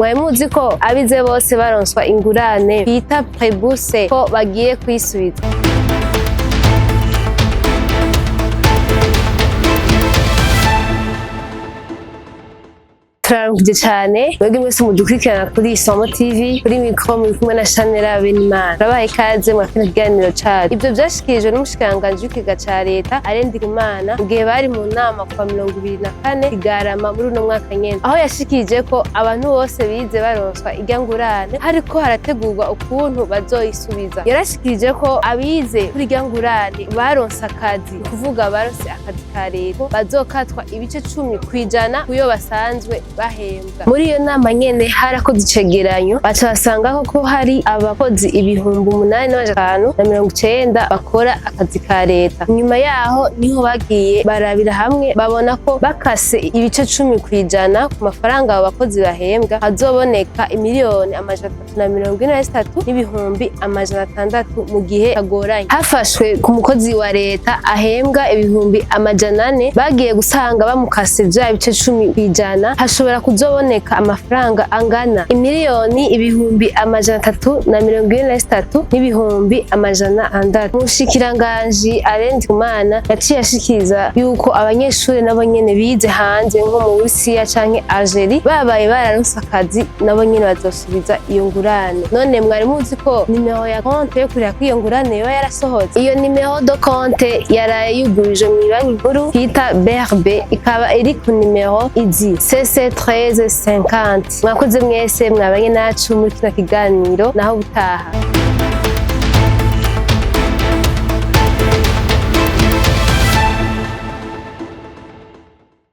Mwari muzi ko abize bose baronswa ingurane bita prêt-bourse ko bagiye kuyisubiza? Turaruhije cyane mwebwe mwese mudukurikirana kuri Isomo TV. Kuri mikoro muri kumwe na Shanela Benimana. Turabaha ikaze mwa kino kiganiro cacu. Ivyo vyashikirijwe n'umushikiranganji w'ikigega ca leta, Alain Ndikumana, mu gihe bari mu nama kuwa 24 Kigarama muri uno mwaka nyene, aho yashikirije ko abantu bose bize baronswa irya ngurane hariko harategurwa ukuntu bazoyisubiza. Yarashikirije ko abize kuri irya ngurane baronse akazi, ni kuvuga baronse akazi ka leta, bazokatwa ibice 10% kuyo basanzwe bahembwa. Muri iyo nama nyene harakoze icegeranyo, baca basanga ko hari abakozi 8590 bakora akazi ka leta. Nyuma yaho niho bagiye barabira hamwe, babona ko bakase ibice 10% ku mafaranga abo bakozi bahembwa, hazoboneka imiliyoni 343,600 mu gihe kagoranye. Hafashwe ku mukozi wa leta ahembwa 400,000, bagiye gusanga bamukase vya bice 10%, hashobora kuzoboneka amafaranga angana imiliyoni 343,600. Umushikiranganji Alain Ndikumana yaciye ashikiriza yuko abanyeshuri nabo nyene bize hanze nko mu Burusiya canke Algerie babaye bararonse akazi, nabo nyene bazosubiza iyo ngurane. None mwari muzi ko nimero ya konte yo kuriha kw'iyo ngurane yoba yarasohotse? Iyo numéro de compte yaraye yuguruje mw'ibanki nkuru yita BRB, ikaba iri ku nimero izi: CC 1350. Mwakoze mwese mwabanye nacu muri kino kiganiro. Naho butaha.